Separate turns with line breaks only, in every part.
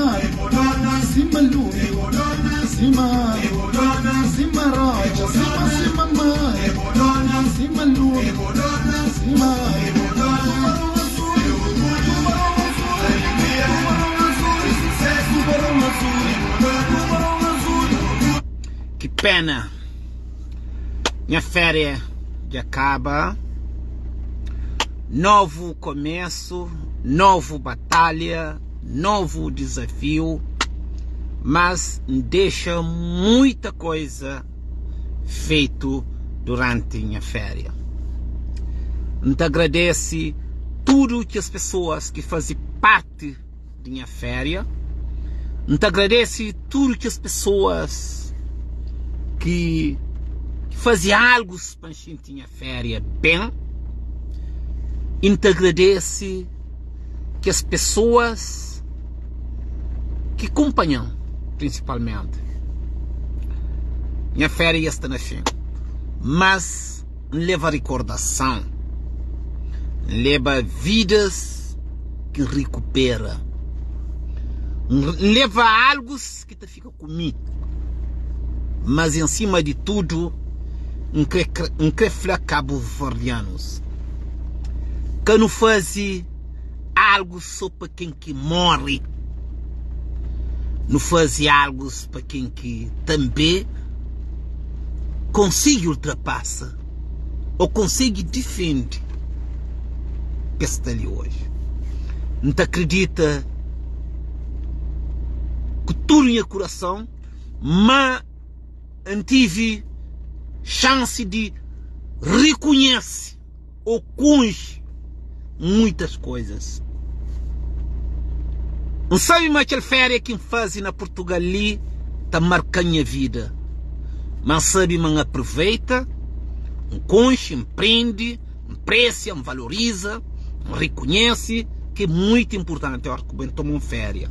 mar, sima lumi, sima agu, sima rotxa, sima sima mar, sima lumi, sima agu, tubarão azul, tubarão azul, tubarão azul, tubarão azul, tubarão azul.
Ki pena Nha féria dja kaba Novu komesu, novu batalha, novu dizafiu Mas N dexa muita koiza fetu duranti nha féria N ta agradese tudu kes pesoas ki faze parti di nha féria. N ta agradese tudu kes pesoas ki faze algu pa N xinti nha féria ben. I N ta agradese kes pesoas ki kunpanha-m, prinsipalmenti. Nha féria dja sta na fin, mas N leba rikordason, N leba vidas ki N rikupera, N leba algus ki ta fika ku mi. Mas en sima di tudu, N kre N kre fla kabuverdianus, ka nu faze algu so pa ken ki móre, nu faze algus pa ken ki tanbe konsigi ultrapasa ô konsigi difende pa es sta li oji. N ta kridita ku tudu nha kurason ma N tive xansi di rikonhese ô konxe muitas koisas. N sabe ma kel féria ki N faze na Purtugal li ta marka-m nha vida. Ma N sabe ma N aproveita, N konxe, N prende, N presia, N valoriza, N rikonhese ki é muitu inpurtanti óras ki bu ben toma un féria.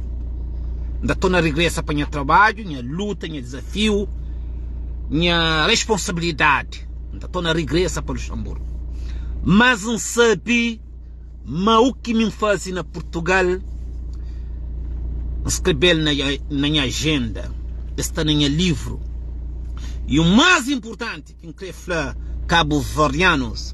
N ta torna regresa pa nha trabadju, nha luta, nha dizafiu, nha responsabilidadi. N ta torna regresa pa Luxemburgo. Mas N sabe ma u ki mi N faze na Purtugal, N skrebe-l na na nha ajenda, el sta na nha livru. I u más inpurtanti ki N kre fla kabuverdianus,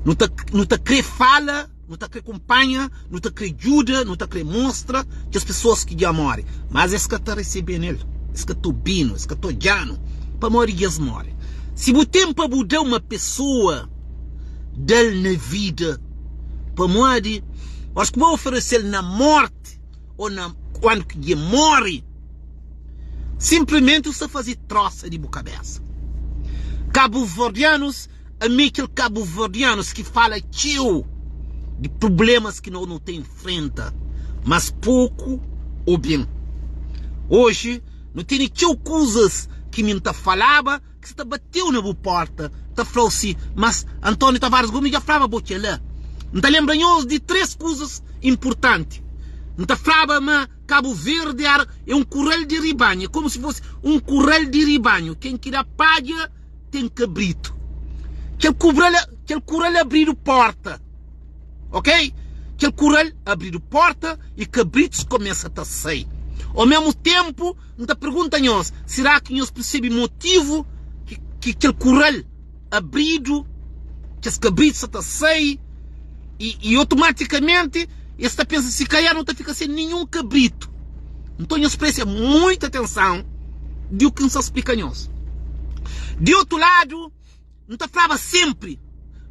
nu ta nu ta kre fala. Nu ta kre kunpanha, nu ta kre djuda, nu ta kre mostra kes pesoas ki dja móre. Mas es ka ta resebe-nu el, es ka ta obi-nu, es ka ta odja-nu, pamodi dja es móre. Si bu ten pa bu da uma pesoa, da-l na vida, pamodi óras ki bu oferese-l na mórti ô na kandu ki dja móre, sinplimenti bu sta faze trósa di bu kabésa. Kabuverdianus. Ami é kel kabuverdianus ki fala txeu di prublemas ki no nu ta infrenta, mas poku obin. Oji nu tene txeu kuzas ki mi nta falaba ki sta bateu na bu porta ta flau si, mas Antonio Tavares Gomes dja flaba bo kela. Nta lembra nhos di 3 kuzas inpurtanti. Nta flaba ma Kabu Verdi era é un kural di ribanhu, é komu si fosi un kural di ribanhu, ken ki da padja ten kabritu. Kel kubral, kel kural abridu porta, ok? Kel kural abridu porta i kabritus kumesa ta sai. Ô mesmu tenpu, N ta pergunta nhos, sera ki nhos persebe motivu ki, ki kel kural abridu, kes kabritus sa ta sai i, i otomatikamenti es ta pensa si kaiar nu ta fika sen ninhun kabritu. Nton nhos presta muita atenson di u ki N sta splika nhos. Di otu ladu, N ta flaba senpri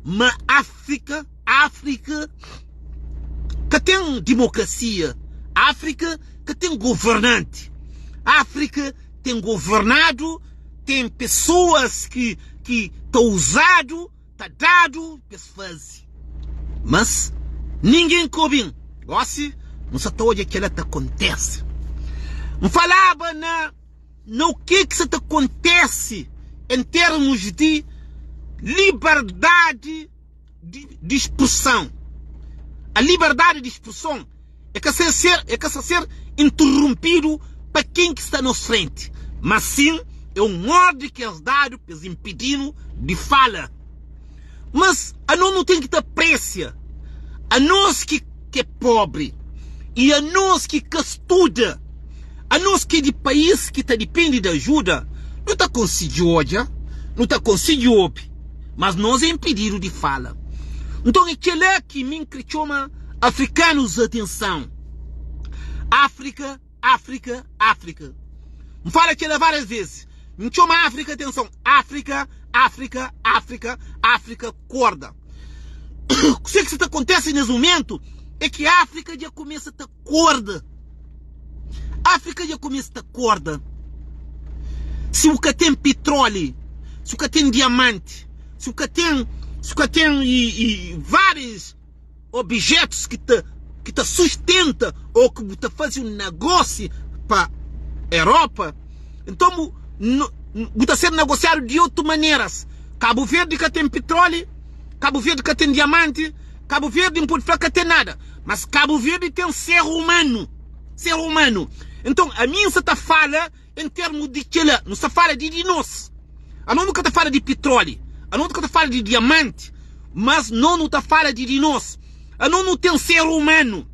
ma Afrika, Afrika ka ten dimokrasia, Afrika ka ten governanti, Afrika ten governadu, ten pesoas ki ki ta uzadu ta dadu pa es faze. Mas ningen ka obi-m. Gosi N sa ta odja kela ta kontese. N falaba na na u ke ki sa ta kontese en termus di liberdadi di di spreson. A liberdadi di spreson é ka sa ser é ka sa ser interrompidu pa ken ki sta nos frenti, mas sin é un ordi ki es dadu pa es inpidi-nu di fala. Mas anos nu ten ki ta apresia anos ki ki é pobri. I anos ki ka studa, anos ki é di país ki ta dipende di ajuda, nu ta konsigi odja, nu ta konsigi obi, mas nos é inpididu di fala. Nton é kel-la ki mi N kre txoma afrikanus atenson. Áfrika, Áfrika, Áfrika. N fala kel-la várias vezes. N txoma Áfrika atenson. Áfrika, Áfrika, Áfrika, Áfrika, korda. Kuzê ki sa ta kontese nes mumentu é ki Áfrika dja kumesa ta korda. Áfrika dja kumesa ta korda. Si bu ka ten pitróli, si bu ka ten diamanti, si bu ka ten, si bu ka ten i, i várias objetus ki ta ki ta sustenta ô ki bu ta faze un nagósiu pa Europa, nton bu bu ta ser nagosiadu di otu maneras. Kabu Verdi ka ten pitróli, Kabu Verdi ka ten diamanti, Kabu Verdi N pode fla ka ten nada, mas Kabu Verdi ten ser umanu, ser umanu. Nton ami N sa ta fala en termu di kela, nu sta fala di di nos. Anos nu ka ta fala di pitróli, anos nu ka ta fala di diamanti, mas no nu ta fala di di nos. Anos nu ten ser umanu.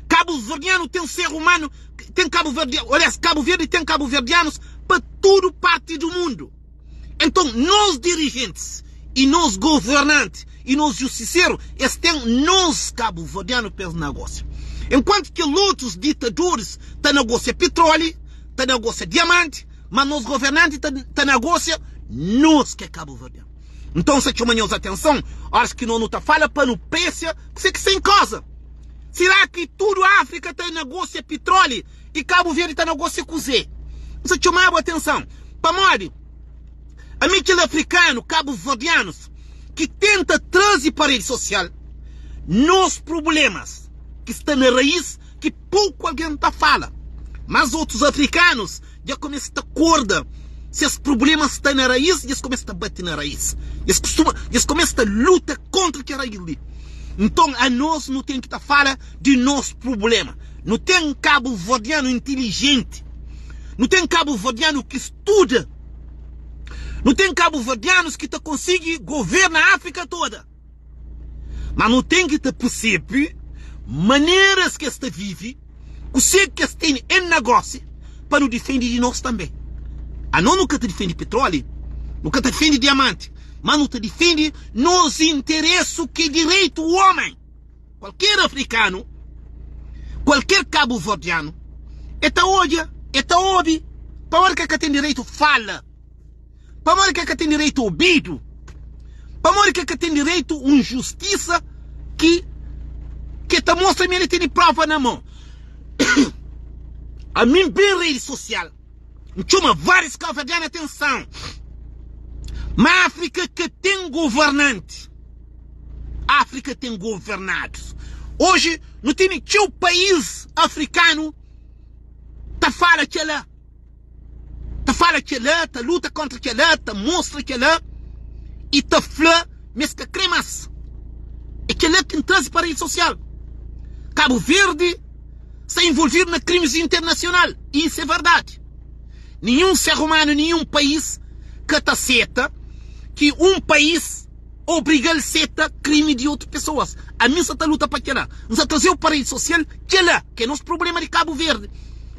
Kabuverdianu ten ser umanu, ten kabuverdianu, aliás, Kabu Verdi ten kabuverdianus pa tudu parti du mundu. Enton, nos dirijentis i nos governanti i nos justiseru, es ten nos kabuverdianu pa es nagosia. Enkuantu kel otus ditadoris ta nagosia pitróli, ta nagosia diamanti, ma nos governanti ta, ta nagosia nos ki é kabuverdianu. Nton, sa txoma nhos atenson óras ki no nu ta fala pa nu presia kuse ki sta en koza. Sera ki tudu Áfrika ta nagosia pitróli i Kabu Verdi ta nagosia kuzê? N sta txoma-bu atenson pamodi ami kel afrikanu kabuverdianus ki tenta traze pa redi sosial nos prublémas ki sta na raís ki poku algen ta fala. Mas otus afrikanus dja kumesa ta korda ses prublémas sta na raís dja es kumesa ta bate na raís. Dja es kustuma, dja es kumesa ta luta kontra kel raís li. Nton anos nu ten ki ta fala di nos prubléma. Nu ten kabuverdianu intilijenti, nu ten kabuverdianu ki studa, nu ten kabuverdianus ki ta konsigi governa Áfrika toda. Ma nu ten ki ta persebe maneras ki es ta vive, kuse ki es tene en nagósi pa nu difende di nos tanbe. Anos nu ka ta difende pitróli, nu ka ta difende diamanti, ma nu ta difende nos interesu ki é direitu ómen. Kualker afrikanu, kualker kabuverdianu, e ta odja, e ta obi, pamodi ki el ka ten direitu fala? Pamodi ki el ka ten direitu obidu? Pamodi ki el ka ten direitu un justisa ki ki ta mostra ma el tene prova na mon? Ami N ben redi sosial, N txoma várius kabuverdianu atenson, ma Afrika ka ten governanti. Afrika ten governadus. Oji nu tene txeu país afrikanu ta fala kela. Ta fala kela, ta luta kontra kela, ta mostra kela i ta fla ma es ka kre mas. É kela ki N traze pa redi sosial. Kabu Verdi sta involvidu na krimis internasional i isu é verdadi. Ninhun ser umanu, ninhun país ka ta seta ki un país obriga-l seta krimi di otu pesoas. Ami N sa ta luta pa kela. N sa traze-u pa redi sosial kela ki é nos prublema di Kabu Verdi.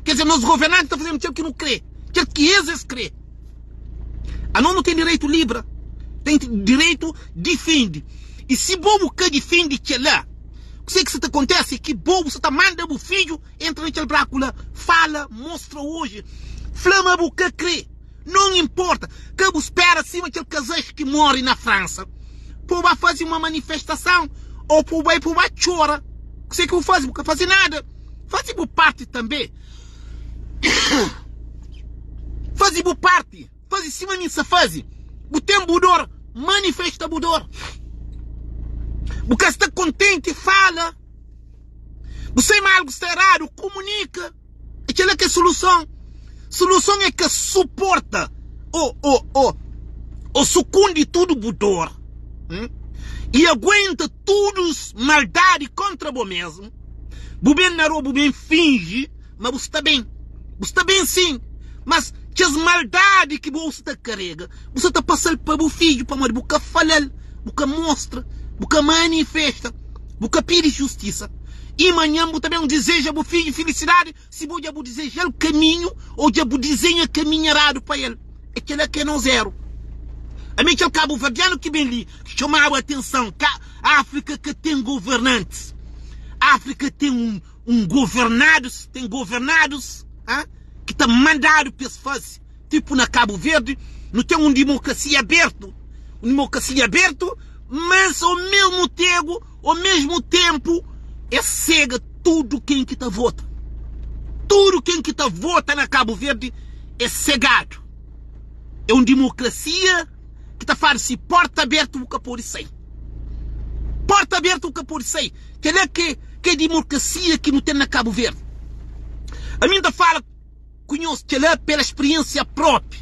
Ker dizer, nos governanti ta faze-nu kel ki nu kre, kel ki es es kre. Anos nu ten direitu libra, ten direitu difende. I si bo bu ka difende kela, kuse ki sa ta kontese é ki bo bu sa ta manda bu fidju entra na kel braku la. Fala, mostra oji, fla ma bu ka kre. Non inporta, ka bu spera sima kel kazais ki more na Fransa pa bu ba faze uma manifestason ou pa bu bai pa bu ba txora. Kuse ki bu faze? Bu ka faze nada. Faze bu parti tanbe. Faze bu parti. Faze sima mi sa faze. Bu ten bu dor, manifesta bu dor. Bu ka sta kontenti, fala. Bu sai ma algu sta eradu, kumunika. É kel-la ki é soluson. Soluson é ka suporta ô, ô, ô, ô sukundi tudu bu dor hum, i aguenta tudu maldadi kontra bo mesmu. Bu ben na rua, bu ben finji ma bu sta ben. Bu sta ben sin, mas kes maldadi ki bo sta karega, bu sta ta pasa-l pa bu fidju pamodi bu ka fala-l, bu ka mostra, bu ka manifesta, bu ka pidi justisa. I manhan bu ta ben dizeja bu fidju filisidadi si bo dja bu dizeja-l kaminhu ô dja bu dizenha kaminhu eradu pa el. É kel-la ki é nos éru. Ami kel kabuverdianu ki ben li ki txomaba atenson ka Áfrika ka ten governantis. Áfrika ten un un governadus, ten governadus ha ki ta mandadu pa es faze. Tipu na Kabu Verdi nu ten un dimokrasia abertu, un dimokrasia abertu, mas ao mesmu tegu, ao mesmu tenpu es sega tudu ken ki ta vota. Tudu ken ki ta vota na Kabu Verdi é segadu. É un dimokrasia ki ta fala si porta abertu bu ka pode sai. Porta abertu bu ka pode sai. Kel-la ke ke dimokrasia ki nu ten na Kabu Verdi. Ami N ta fala ku nhos kel-la pela spiriensia propi,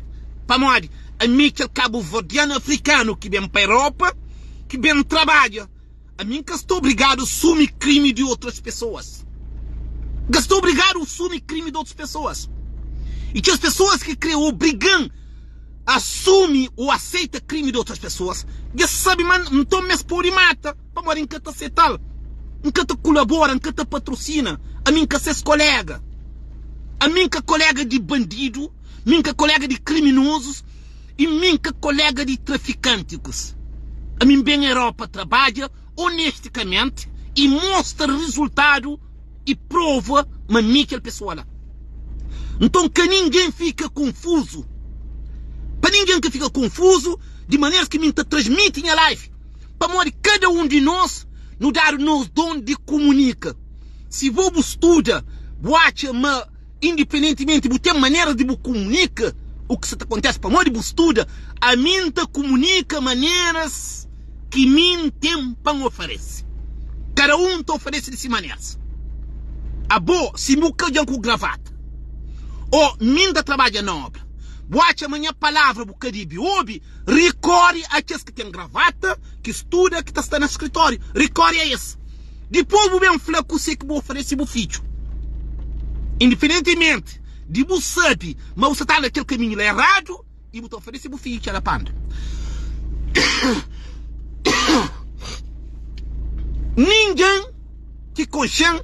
pamodi ami kel kabuverdianu afrikanu ki ben pa Europa, ki ben trabadja, ami N ka sta obrigadu sumi krimi di otras pesoas. N ka sta obrigadu sumi krimi di otus pesoas. I kes pesoas ki kre obriga-m asumi ô aseita krimi di otras pesoas, dja sabe ma nton ma es pode mata, pamodi N ka ta seta-l, N ka ta kulabora, N ka ta patrosina, ami N ka ses koléga. Ami N ka koléga di bandidu, mi N ka koléga di kriminozus i mi N ka koléga di trafikantikus. Ami N ben Europa trabadja onestikamenti i mostra rizultadu i prova ma mi kel pesoa la. Nton ka ningen fika konfuzu, pa ningen ka fika konfuzu di maneras ki mi N ta transmiti nha live, pamodi kada un di nos nu dadu nos don di kumunika. Si bo bu studa, bu atxa ma indipendentimenti bu ten maneras di bu kumunika u ki sa ta kontese pamodi bu studa, ami N ta kumunika maneras ki mi N ten pa N oferese. Kada un ta oferese di si maneras. Abo, si bu ka odja-m ku gravata o mi N ta trabadja na obra, bu atxa ma nha palavra bu ka debe obi, rikori a kes ki ten gravata, ki studa, ki ta sta na skritóriu, rikori a es. Dipôs bu ben fla kuse ki bu oferese bu fidju. Indiferentimenti di bu sabe ma bu sta ta anda kel kaminhu la eradu i bu ta oferese bu fidju kel panda. Ningen ki konxe-m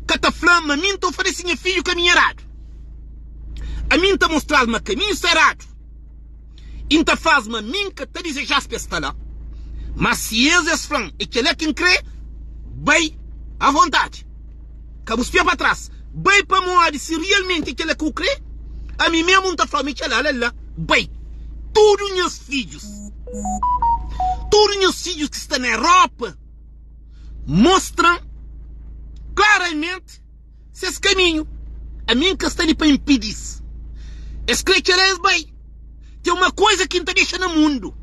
ka ta fla ma mi N ta oferese nha fidju kaminhu eradu. Ami N ta mostra-s ma kaminhu sta eradu. I N ta fla-s ma mi N ka ta dizeja-s pa es sta la. Má si es es fla-m é kel-la ki N krê, bai avontadi. Ka bu spia pa tras. Bai pamodi si rialmenti é kel-la ki bu krê, ami mésmu N ta fla-u ma é kel-la. La la, bai. Tudu nhas fidjus, tudu nhas fidjus ki sta na Europa mostra-m klaramenti ses kaminhu. Ami N ka sta li pa inpidi-s. Es krê kel-la, es bai. Ten uma koiza ki N ta dexa na mundu.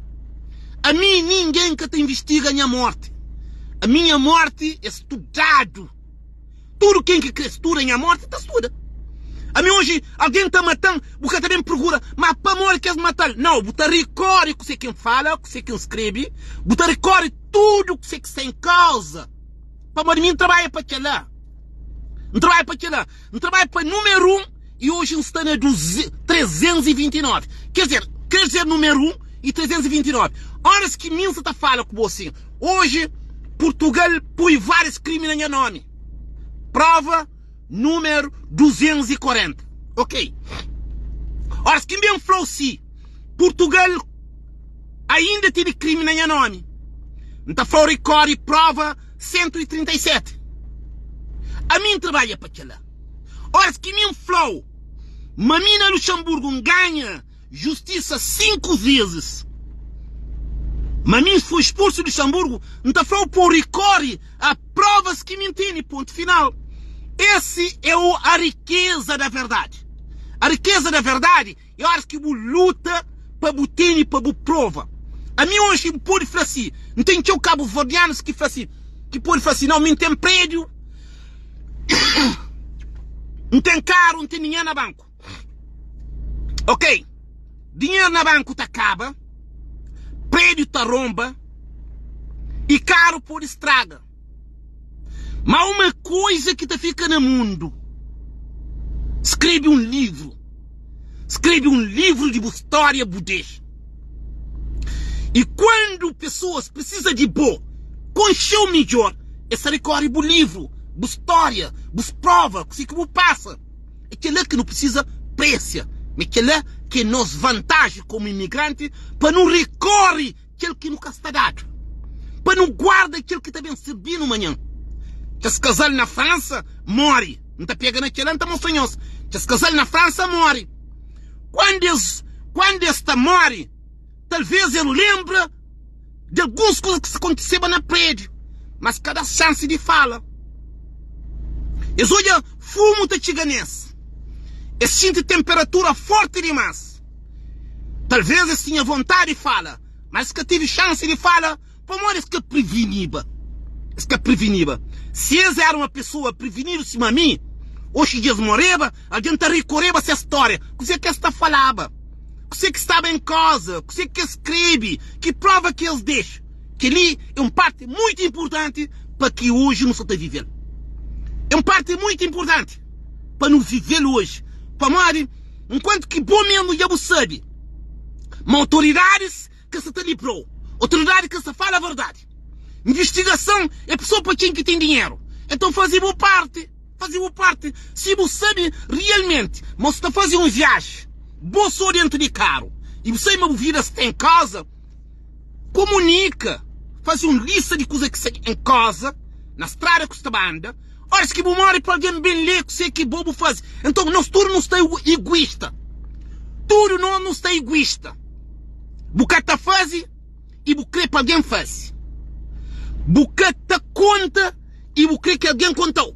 Ami ningen ka ta invistiga nha morti. Ami nha morti é studadu. Tudu ken ki krê studa nha morti ta studa. Ami oji algen ta mata-m, bu ka ta ben prokura, ma pamodi ki es mata-l? Nau, bu ta rikore kuse ki N fala, kuse ki N skrebe, bu ta rikore tudu kuse ki sta en kauza. Pamodi mi N trabadja pa kel-la. N trabadja pa kel-la. N trabadja pa numeru 1 i oji N sta na 329. Ker dizer, kre dizer numeru 1 i 329. Óras ki mi N sta ta fala ku bo asin, oji Purtugal poi várius krimi na nha nómi. Prova numeru 240. Ok. Óras ki N ben fla-u si, Purtugal ainda tene krimi na nha nómi. N ta fla-u rikori prova 137. Ami N trabadja pa kel-la. Óras ki mi N fla-u ma mi na Luxemburgu N ganha justisa 5 vezis, ma mi N foi spulsu di Luxemburgu, N ta fla-u pa-u rikori a provas ki mi N tene. Pontu final. Esse é o a rikeza da verdade. A rikeza da verdade É óras ki bu luta pa bu tene, pa bu prova. Ami oji N pode fla si, N ten txeu kabuverdianus ki fla si, ki pode fla si, nau, mi N ten prédiu, N ten karu, N ten dinheru na banku. Ok, dinheru na banku ta kaba, prédiu ta ronba i karu pode straga. Má uma koiza ki ta fika na mundu, skrebe un livru, skrebe un livru di bu stória bu dexa. I kuandu pesoas prisiza di bo konxe-u midjór, es ta rikóre bu livru. Bu stória, bus próva, kuzê ki bu pasa. É kel-la ki nu precisa presia. É kel-la ki é nos vantaji komu imigranti pa nu rekori kel ki nu ka sta dadu, pa nu guarda kel ki ta ben sirbi-nu manhan. Kes kazal na Fransa móre. N ta pega na kel-la N ta mostra nhos. Kes kazal na Fransa móre. Kandu es, kandu es ta móre, talvês el lenbra di alguns kuza ki sta kontiseba na prédiu, mas ka da-s xansi di fala. Es odja fumu ta txiga nes, es xinti tenperatura fórti dimás. Talvês es tinha vontadi di fala, má es ka tevi xansi di fala pamodi es ka priviniba. Es ka priviniba. Si es éra uma pesoa privinidu sima mi, oxi dja es moreba, algen ta rikoreba ses stória. Kuzê ki es ta falaba? Kuzê ki staba en kauza? Kuzê ki es skrebe? Ki prova ki es dexa? Kel-li é un párti mutu inportanti pa ki oji nu sta ta vive-l. É un párti mutu inportanti pa nu vive-l oji. Pamodi, nkuantu ki bo mésmu dja bu sabe ma otoridadis ka sta ta libra-u, otoridadi ka sta fala verdadi, invistigason é sô pa ken ki ten dinheru. Enton faze bu párti. Faze bu parti si bu sabe rialmenti ma bu sta faze un viaji bo so dentu di karu i bu sabe ma bu vida sta en kauza. Kumunika, faze un lista di kuza ki sta en kauza na strada ku sta ba anda. Oras ki bu more pa algen ben le kuse ki bo bu faze. Enton nos tudu nu sta iguista. Tudu nos nu sta iguista. Bu ka ta faze i bu kre pa algen faze. Bu ka ta konta. i bu krê ki algen konta-u.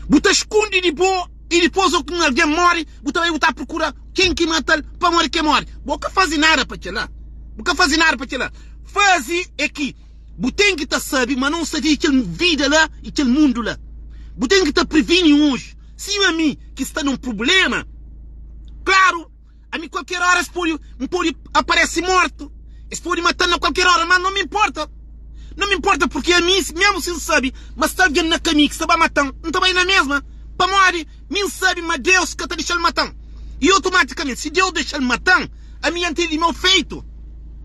Bu ta skundi di bo i dipôs ô ki un algen móre, bu ta bai bu ta prokura ken ki mata-l pamodi ki el móre. Bo ka faze nada pa kel-la. Bu ka faze nada pa kel-la. Faze é ki bu ten ki ta sabe ma no sta vive kel vida la i kel mundu la. Bu ten ki ta privini oji, sima mi ki sta na un prubléma. Klaru! Ami kualker ora es pode, N pode aparese mortu, es pode mata-m na kualker ora, má no me inporta. No me inporta purki ami, mésmu si N sabe ma sta algen na kaminhu ki sta ba mata-m, N ta bai na mésma, pamodi mi N sabe ma Deus ka ta dexa-l mata-m. I otomatikamenti, si Deus dexa-l mata-m, ami dja N ten di meu feitu.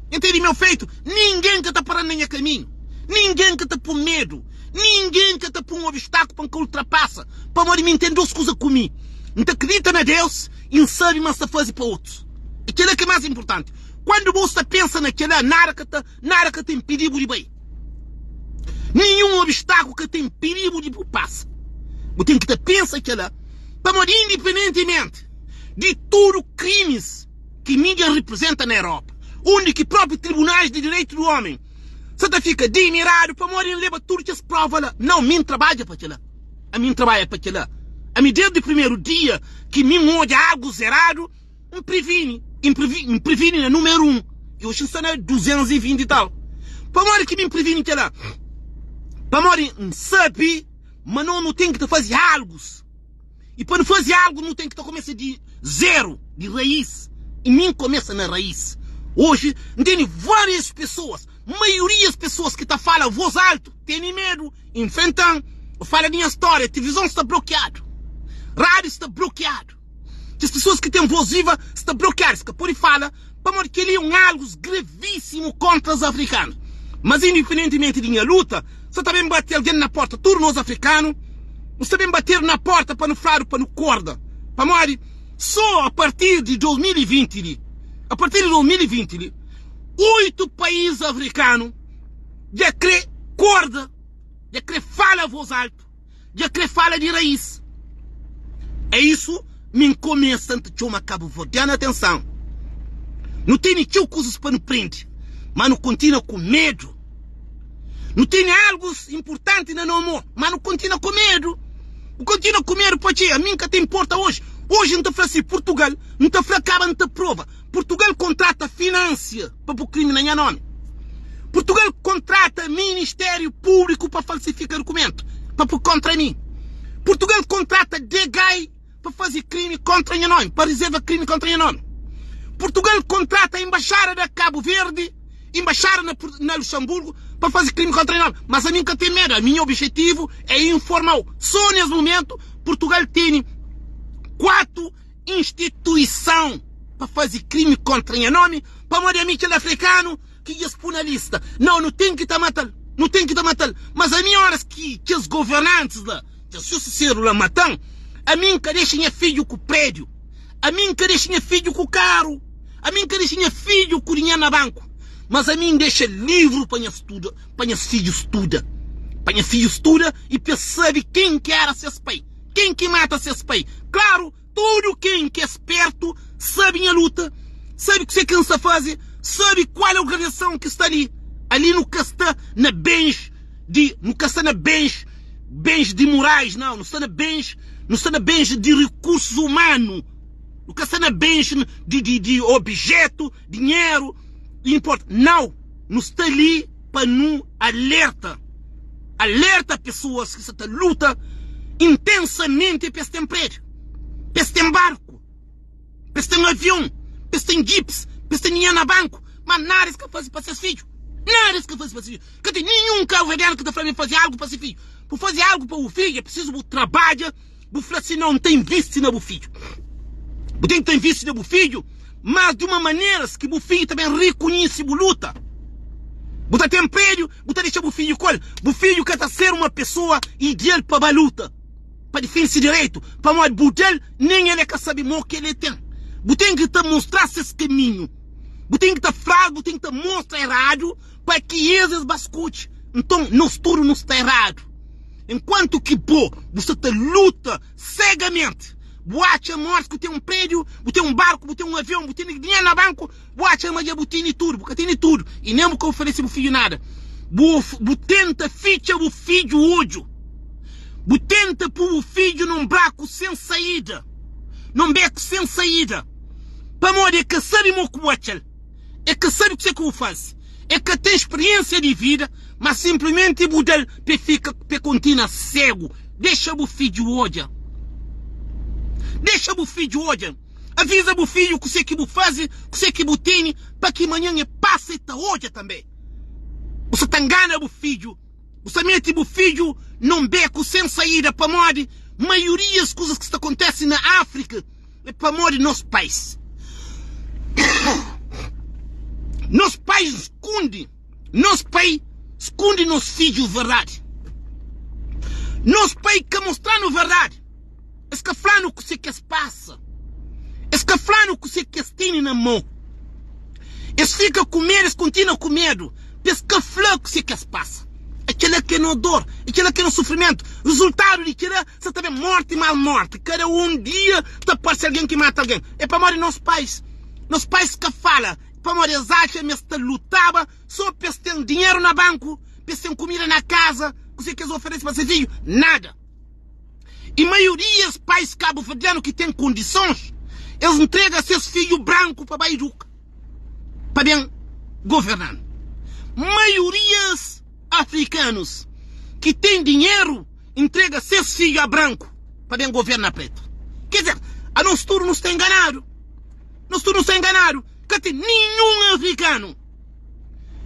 Dja N ten di meu feitu. Ningen ka ta para-m na nha kaminhu, ningen ka ta pô-m medu, ningen ka ta pô-m obstákulu pa N ka ultrapasa, pamodi mi N ten dôs kuza ku mi, N ta kridita na Deus I N sabe ma N sta faze pa otus. I kel-la ki é más inportanti. Kandu bo sta pensa na kel-la, nada ka ta, nada ka ta inpidi-bu di bai. Ninhun obstákulu ka ta inpidi-bu di bu pasa. Bu ten ki ta pensa kel-la, pamodi indipendentimenti di tudu krimis ki mi dja N riprizenta na Europa, undi ki própi tribunais di direitu di ómi sa ta fika dimiradu pamodi N leba tudu kes prova la. Nau, mi N trabadja pa kel-la. Ami N trabadja pa kel-la. Ami desdi primeru dia ki mi N odja algu zeradu, N privini. N privini na numeru 1 i oxi N sta na 220 i tal. Pamodi ki mi N privini kel-la? Pamodi N sabe ma no nu ten ki ta faze algus. I pa nu faze algu nu ten ki ta kumesa di zeru, di rais. I mi N kumesa na rais. Oxi N tene várias pesoas, maiorias pesoas ki ta fala vos altu tene medu. Infrentan, N fala di nha stória, tilvizon sta blokiadu, rádiu sta blokiadu, kes pesoas ki ten vós viva sta blokiadu, es ka pode fala pamodi kel-li é un algus gravísimu kóntra es afrikanu. Mas indiferentimenti di nha luta, sa ta ben bate algen na pórta, tudu nos afrikanu, nu sta ben batedu na pórta pa nu fladu pa nu korda, pamodi sô a partir di 2020 li, a partir di 2020 li, 8 país afrikanu, Dja kre korda, dja kre fala voz altu, dja kre fala di raiz. É isu mi N kumesa N ta txoma kabuverdianu atenson. Nu tene txeu kuzas pa nu prende, ma nu kontinua ku medu. Nu tene algus inpurtanti na no mo, ma nu kontinua ku medu. Bu kontinua ku medu pa txê? Ami N ka ta inporta oji. Oji N ta fla si, Purtugal, N ta fla kaba N ta prova. Purtugal kontrata finansia pa bu krimi na nha nomi. Purtugal kontrata Ministériu Públiku pa falsifika dukumentu pa pu kontra mi. Purtugal kontrata DGAI pa faze krimi kontra nha nomi, pa rizerva krimi kontra nha nomi. Purtugal kontrata Embaixada da Kabu Verdi, Embaixada na, na Luxemburgo pa faze krimi kontra nha nomi. Mas ami N ka ten medu, ami nha objetivu é informa-u. So nes mumentu Purtugal tene 4 instituison pa faze krimi kontra nha nomi, pamodi ami kel afrikanu ki dja es pu na lista. Nau, nu ten ki ta mata-l. Nu ten ki ta mata-l. Mas ami óras ki kes governantis la, kes justiseru la mata-m, ami N ka dexa nha fidju ku prédiu, ami N ka dexa nha fidju ku karu, ami N ka dexa nha fidju ku dinheru na banku, mas ami N dexa livru pa nha studa, pa nhas fidju studa, pa nha fidju studa i pa es sabe ken ki éra ses pai, ken ki mata ses pai. Klaru! Tudu ken ki é spertu sabe nha luta, sabe kuse ki N sta faze, sabe kual organizason ki sta li. Ali nu ka sta na bens di, nu ka sta na bens, bens di murais, nau, nu sta na bens, nu sta na bens di rikursus umanu. Nu ka sta na bens di, di, di objetu, dinheru, inporta. Nau, nu sta li pa nu alerta, alerta pesoas ki sta ta luta intensamenti pa es ten prédiu, pa es ten barku, pa es ten avion, pa es ten djips, pa es ten dinheru na banku, ma nada es ka faze pa ses fidju, nada es ka faze pa ses fidju. Ka ten ninhun kabuverdianu ki ta fla ma el faze algu pa se fidju. Bu faze algu pa bu fidju é prisizu bu trabadja, bu fla si nau N ta invisti na bu fidju. Bu ten ki ta invisti na bu fidju, mas di uma maneras ki bu fidju ta ben rikunhisi bu luta. Bu ta ten prédiu, bu ta dexa bu fidju ku el. Bu fidju ka ta ser uma pesoa ideal pa ba luta, pa difende se direitu, pamodi bu da-l, nen el e ka sabe mo ki el e ten. Bu ten ki ta mostra ses kaminhu, bu ten ki ta fla-s, bu ten ki ta mostra eradu pa ki es es ba skodje. Nton, nos tudu nu sta eradu. Enkuantu ki bo, bu sta ta luta segamenti, bu atxa ma óras ki bu ten un prédiu, bu ten un barku, bu ten un avion, bu tene dinheru na banku, bu atxa ma dja bu tene tudu. Bu ka tene tudu i nen bu ka oferese bu fidju nada. Bu, bu tenta fitxa bu fidju odju. Bu tenta pui bu fidju nun braku sen saída, nun beku sen saída, pamodi e ka sabe mo ku bu atxa-l. E ka sabe kuse ki bu faze, e ka ten spiriensia di vida, ma sinplimenti bu da-l pa e fika, pa e kontinua segu. Dexa bu fidju odja. Dexa bu fidju odja. Aviza bu fidju kuse ki bu faze, kuse ki bu tene, pa ki manhan e pasa e ta odja tanbe. Bu sa ta ngana bu fidju. Bu sta mete bu fidju nun beku sen saída pamodi maioria es kuzas ki sta kontese na Áfrika é pamodi nos pais. Nos pais skundi, nos pai skundi nos fidju verdadi. Nos pai ka mostra-nu verdadi. Es ka fla-nu kuse ki es pasa. Es ka fla-nu kuse ki es tene na mô. Es fika ku medu, es kontinua ku medu pa es ka fla kuse ki es pasa. É kel-la ki é nos dor, é kel-la ki é nos sufrimentu. Rezultadu di kel-la sa ta ben mórti más mórti. Kada un dia ta parse algen ki mata algen. É pamodi nos pais. Nos pais ka fala pamodi es atxa ma es ta lutaba sô pa es ten dinheru na banku, pa es ten kumida na kaza. Kuse ki es oferese pa ses fidju? Nada. I maiorias pais kabuverdianu ki ten kondisons, es ntrega ses fidju branku pa ba iduka, pa ben governa-nu. Maiorias afrikanus ki ten dinheru ntrega ses fidju a branku pa ben governa pretu. Ker dizer, anos tudu nu sta enganadu. Nos tudu nu sta enganadu. Ka ten ninhun afrikanu.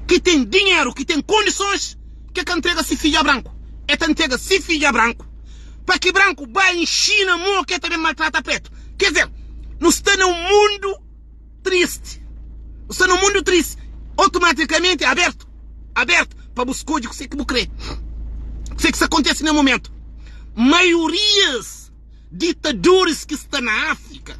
ki ten dinheru, ki ten kondisons, ke ka ntrega si fidju a branku. E ta ntrega si fidju a branku pa ki branku ba inxina mo ke ta ben maltrata pretu. Ker dizer, nu sta na un mundu tristi. Nu sta na un mundu tristi. Otomatikamenti abertu, abertu pa bu skodje kuse ki bu kre. Kuse ki sta kontese na momentu. Maiorias ditaduris ki sta na Afrika.